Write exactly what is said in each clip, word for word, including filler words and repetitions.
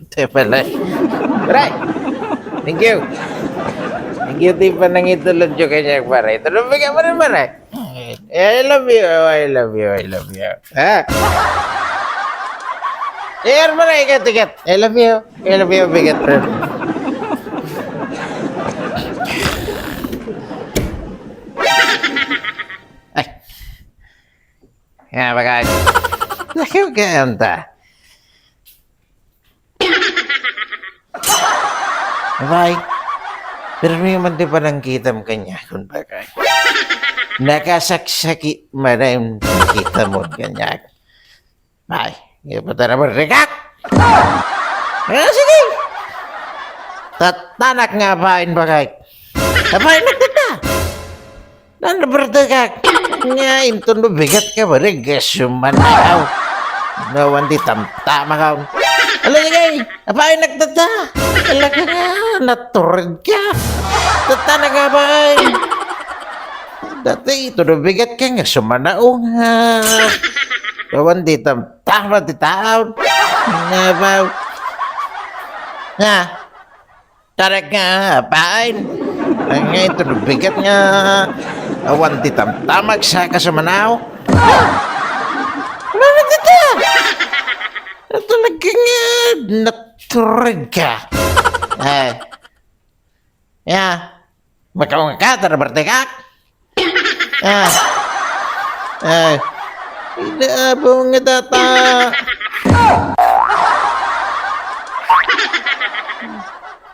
Te pala. Pare! Thank you. Thank you ti panangitulodyo kaniak, pare. Tulog ka, pare, pare. I love you, I love you, I love you. Ha? Ayan, pare, ikat, ikat. I love you. I love you, bigat, pare. Ay. Nga, bagay. Lakaw ka, anta. Abay, pirmi man ti panangkitam kaniak, kun bagay. Nakasaksakit manen ti panangkitam kaniak. Ay, ipatara mo, rikak! Ah, sige! Tatanak nga bain, bagay. Abain, nagtata! Nalabartekak. Nga, inton no bigat ka, bareg, sumanaw. Nawan di tamtamakon. Ala, sige, apaay nagtata. Ala ka nga, natured ka. Tata na ka, bay. Dati, ito no bigat ka nga, sumanaw nga. Nawan di tamtama, di taon. Nga, ba? Nga, Tarek nga, apain. Ay nga, ito bigat nga. Awan ti tamtamag sa kasumanaw. Ano na dito? Ito lagi nga, naturag ka. Ay. Ya. Makaw nga ka, tarabartekak. Ah. Ah. Inaabong nga tata.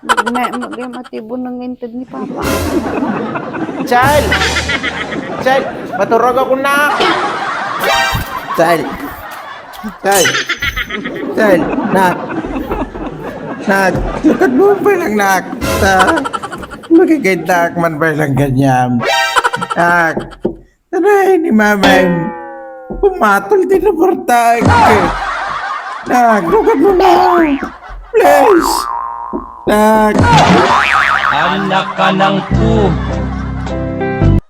Magmay, magmay, matibon ng intad ni Papa. Chal! Chal! Maturog ako na! Chal! Chal! Chal! Nak! Nak! Lakad mo pa lang, nak! Ta! Magigaydak man ba lang ganyan? Nak! Tanay ni Mamay! Pumatol din ang porta! Nak! Lakad mo na! Please! Nak! Anak ka ng pu.